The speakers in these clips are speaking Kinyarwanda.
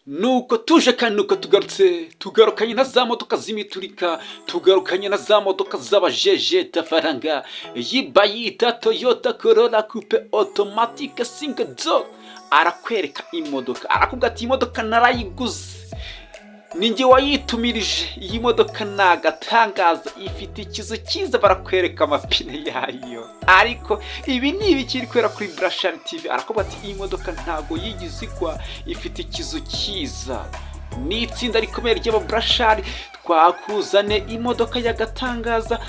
Nuko tuje kandi nuko tugarutse, tugarukanye na za modoka z'imiturika, tugarukanye na za modoka z'abajeje tafaranga. Iyi bayita Toyota Corolla Coupe automatique single door. Arakwereka imodoka, arakubwira ati: "Iyi modoka narayiguze, ninjye wayitumirije. Iyi modoka ni agatangaza, ifite ikizu cyiza." Barakwereka amapine yayo. Ariko ibi ni ibiki kubera kuri Burashari TV? Arakubwira ati: "Iyi modoka ntabwo yigize igwa, ifite ikizu cyiza." Ni itsinda rikomeye ry'ababurashari, twakuzane imodoka y'agatangaza,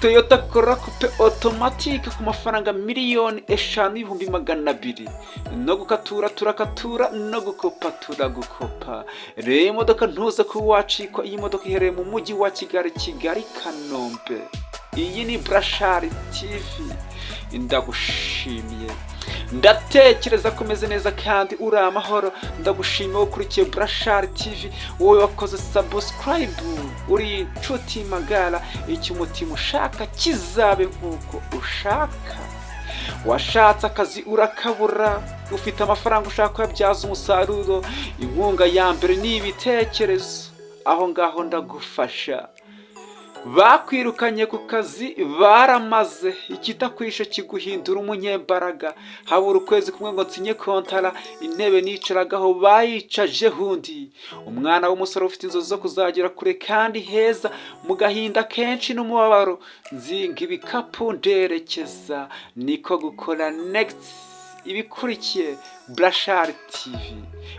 Toyota Corolla Coupe automatique, ku mafaranga 5,200,000. No gukatura turakatura, no gukopa turagukopa. Rero imodoka ntuze kuba wacikwa. Iyi modoka iherereye mu mujyi wa Kigali, Kigali Kanombe. Iyi ni Burashari TV. Ndagushimiye, ndatekereza ko umeze neza kandi uri amahoro. Ndagushimiye ukurikiye Burashari TV, wowe wakoze subscribe, uri inshuti magara. Icyo umutima ushaka kizabe nk'uko ushaka. Washatse akazi urakabura, ufite amafaranga ushaka kuyabyaza umusaruro. Inkunga ya mbere ni ibitekerezo, aho ngaho ndagufasha. Bakwirukanye ku kazi, baramaze, ikitakwishe kiguhindura umunyembaraga. Habura ukwezi kumwe ngo nsinye kontara, intebe nicaragaho bayicajeho undi. Umwana w'umusore ufite inzozi zo kuzagera kure kandi heza, mu gahinda kenshi n'umubabaro nzinga ibikapu nderekeza. Niko gukora next ibikurikiye. Burashari TV,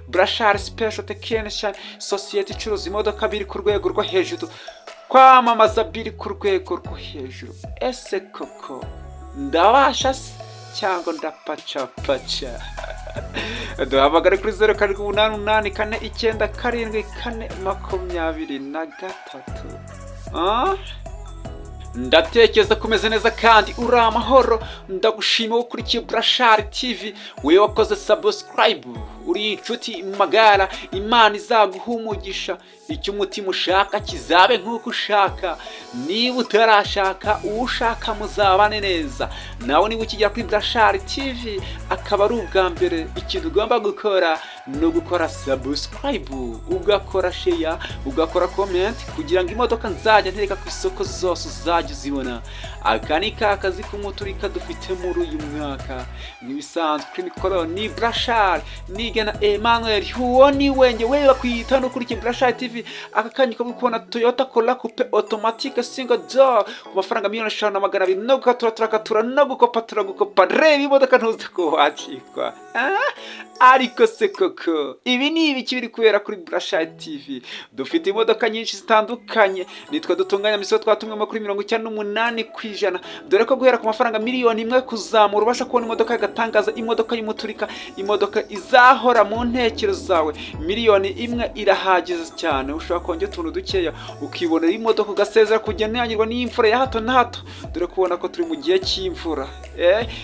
Burashari Special Technician, sosiyete icuruza imodoka biri ku rwego rwo hejuru, kwamamaza biri ku rwego rwo hejuru. Ese koko ndabasha se cyangwa ndapacapaca? Duhamagare kuri 0788497423. Ah? Ndatekereza ko umeze neza kandi uri amahoro. Ndagushima ukurikiye Burashari TV, wowe wakoze subscribe, uri inshuti magara. Imana izaguha umugisha. Icyo umutima ushaka kizabe nk'uko ushaka. Niba utarashaka, uwo ushaka muzabane neza nawe. Niba ukigera kuri Burashari TV akaba ari ubwa mbere, ikintu ugomba gukora ni ugukora subscribe, ugakora share, ugakora comment, kugira ngo imodoka nzajya ntereka ku isoko zose uzajya uzibona. Aka ni ka kazi k'umuturika dufite muri uyu mwaka. Nk'ibisanzwe, kuri mikoro ni Burashari Nigena Emmanuel. Uwo ni wenge we bakwita n'ukurikiye Burashari TV. Aka kanya ukaba uri kubona Toyota Corolla Coupe automatique single door ku mafaranga 5,200,000. No gukatura turakatura, no gukopa turagukopa. Reba imodoka, ntuze ko wacikwa. Ah? Ariko se koko ibi ni ibiki biri kubera kuri Burashari TV? Dufite imodoka nyinshi zitandukanye, nitwe dutunganya misiyo, twatumwemo kuri 98%, dore ko guhera ku mafaranga 1,000,000 kuzamura ubasha kubona imodoka y'agatangaza, imodoka y'umuturika, imodoka izahora mu ntekerezo zawe. 1,000,000 irahagije cyane. Ushobora kongera utuntu dukeya ukibonera imodoka, ugasezera kujya ntiyanyirwa n'imvura ya hato na hato, dore kubona ko turi mu gihe cy'imvura.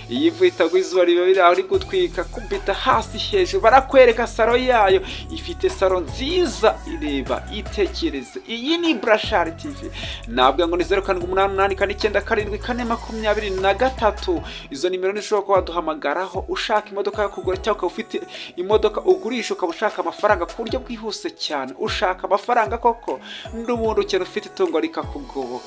Iyi mvura itagwa, izuba riba riri aho gutwika, kubita hasi hejuru. Barakwereka salon yayo, ifite salon nziza. Ireba, itekereze. Iyi ni Burashari TV. Ntabwo ngo ni 0788497423. Izo nimero nishobora kuba waduhamagaraho ushaka imodoka yo kugura, cyangwa ukaba ufite imodoka ugurisha, ukaba ushaka amafaranga ku buryo bwihuse cyane. Ushaka amafaranga koko, n'ubundi ukena ufite itungo rikakugoboka.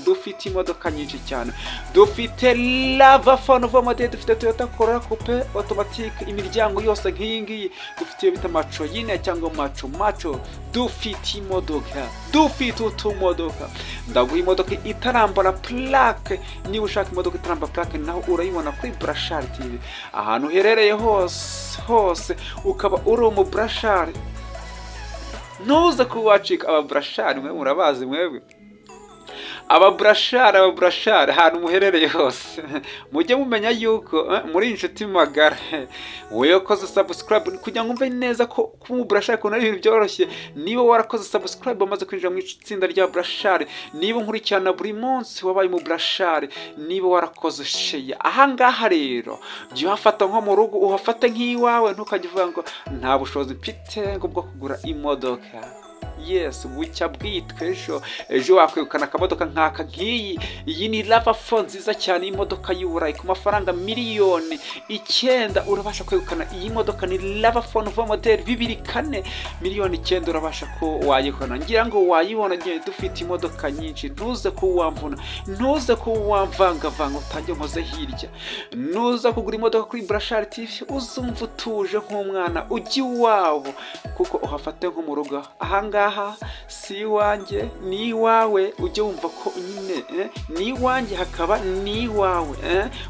Dufite imodoka nyinshi cyane, dufite RAV4 nouveau modèle, dufite Toyota Corolla Coupe automatique imiryango yose nk'iyi ngiyi, dufite iyo bita maco yine cyangwa maco maco. Dufite imodoka, dufite utumodoka. Ndaguha imodoka itarambara plaque. Niba ushaka imodoka itarambara plaque, naho urayibona kuri Burashari TV. Ahantu uherereye hose hose, ukaba uri umu Burashari, ntuze kuba wacika. Aba Burashari mwe murabazi mwebwe, ababurashari, ababurashari ahantu muherereye hose, mujye mumenya yuko muri inshuti magara. Wowe wakoze subscribe, kugira ngo umve neza ko kuba umuburashari ukuntu ari ibintu byoroshye, niba warakoze subscribe wamaze kwinjira mu itsinda rya Burashari. Niba unkurikirana buri munsi wabaye umuburashari. Niba warakoze share, ahangaha rero jya uhafata nko mu rugo, uhafate nk'iwawe. Ntukajye uvuga ngo nta bushobozi mfite ngo bwo kugura imodoka. Yes, bucya bwitwa ejo. Ejo wakwegukana akamodoka nk'aka, nk'iyi. Iyi ni RAV4 nziza cyane, y'imodoka y'Uburayi, ku mafaranga 9 miliyoni urabasha kwegukana iyi modoka. Ni RAV4 nouveau modèle 2004, 9 miliyoni urabasha ko wayibona. Ngira ngo wayibona. Ngiye dufite imodoka nyinshi, ntuze ko wamvuna, ntuze ko wamvangavanga, utange nkoze hirya. Nuza kugura imodoka kuri Burashari TV, uzumva utuje nk'umwana ujya iwabo, kuko uhafate nko mu rugo. Ahangaha si iwanjye, ni iwawe. Ujye wumva ko nyine ni iwanjye, hakaba ni iwawe,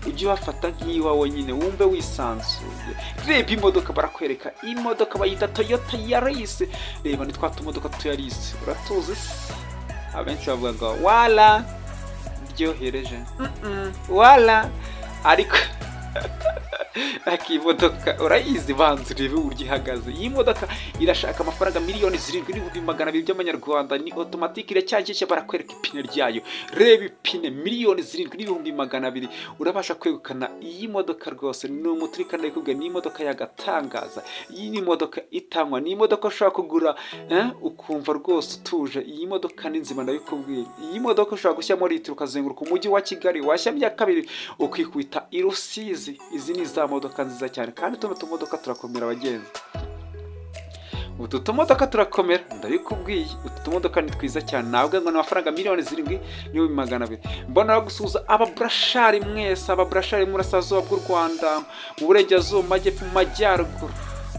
ujye uhafata nk'iwawe nyine, wumve wisanzuye. Reba imodoka, barakwereka imodoka bayita Toyota Yaris. Reba, ni twa tumodoka Yaris, uratuzi se? Abenshi bavuga ngo wala ryohereje wala, ariko iyi modoka urayizi? Banza urebe uburyo ihagaze. Iyi modoka irashaka amafaranga 7,200,000 by'amanyarwanda. Ni automatique, iracyashyashya. Barakwereka ipine ryayo, reba ipine. 7,200,000 urabasha kwegukana iyi modoka. Rwose ni umuturika, ndabikubwira, ni imodoka y'agatangaza. Iyi ni imodoka itangwa, ni imodoka ushobora kugura ukumva rwose utuje. Iyi modoka ni nzima, ndabikubwira. Iyi modoka ushobora gushyiramo litiro ukazenguruka umujyi wa Kigali, washyiramo iya kabiri ukikubita i Rusizi. Izi ni za modoka nziza cyane, kandi tuno tumodoka turakomera, abagenzi. Utu tumodoka turakomera, ndabikubwiye. Utu tumodoka ni twiza cyane. Ntabwo ngo ni amafaranga 7,200,000. Mbona gusuhuza ababurashari mwese, ababurashari mu burasirazuba bw'u Rwanda, mu burengerazuba, mu majyepfo, mu majyaruguru,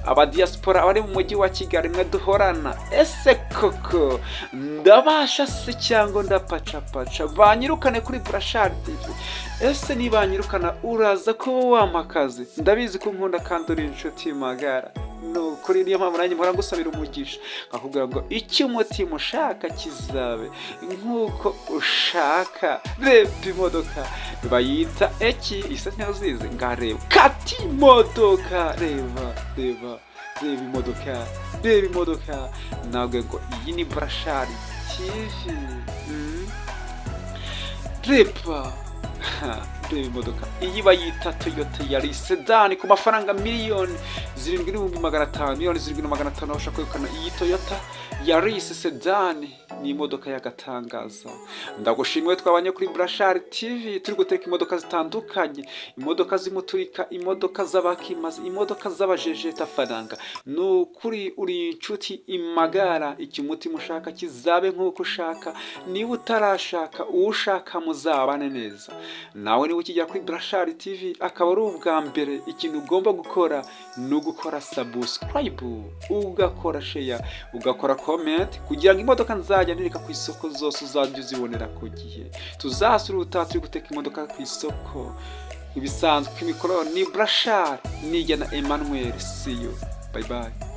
abadiyasipora, abari mu mujyi wa Kigali, mwe duhorana. Ese koko ndabasha se cyangwa ndapacapaca banyirukane kuri Burashari TV? Ese nibanyirukana uraza kuba wampa akazi? Ndabizi ko nkunda kandi uri inshuti magara. Ni ukuri, niyo mpamvu nanjye mpora ngusabira umugisha, nkakubwira ngo icyo umutima ushaka kizabe nk'uko ushaka. Reba imodoka bayita eki isa, ntizizi? Ngareba kati imodoka, reba, reba, reba imodoka, reba imodoka. Ntabwo ngo iyi ni Burashari TV. Reba, reba imodoka iyi bayita Toyota Yaris sedan, ku mafaranga 7,500,000. 7,500,000 bashaka kwegukana iyi Toyota Yaris sedan. Ni imodoka y'agatangaza. Ndagushimiye twabanye kuri Burashari TV, turi guteka imodoka zitandukanye, imodoka z'imuturika, imodoka z'abakimazi, imodoka z'abajejeta faranga. Ni ukuri uri inshuti imagara. Icyo umutima ushaka kizabe nk'uko ushaka. Niba utarashaka, uwo ushaka muzabane neza nawe. Niba ukigera kuri Burashari TV akaba ari ubwa mbere, ikintu ugomba gukora ni ugukora subscribe, ugakora share, ugakora comment, kugira ngo imodoka nzajya nireka ku isoko zose uzajya uzibonera ku gihe. Tuzasura ubutaha turi guteka imodoka ku isoko. Ibisanzwe, imikoro ni Burashari nijya na Emmanuel. See you, bye bye.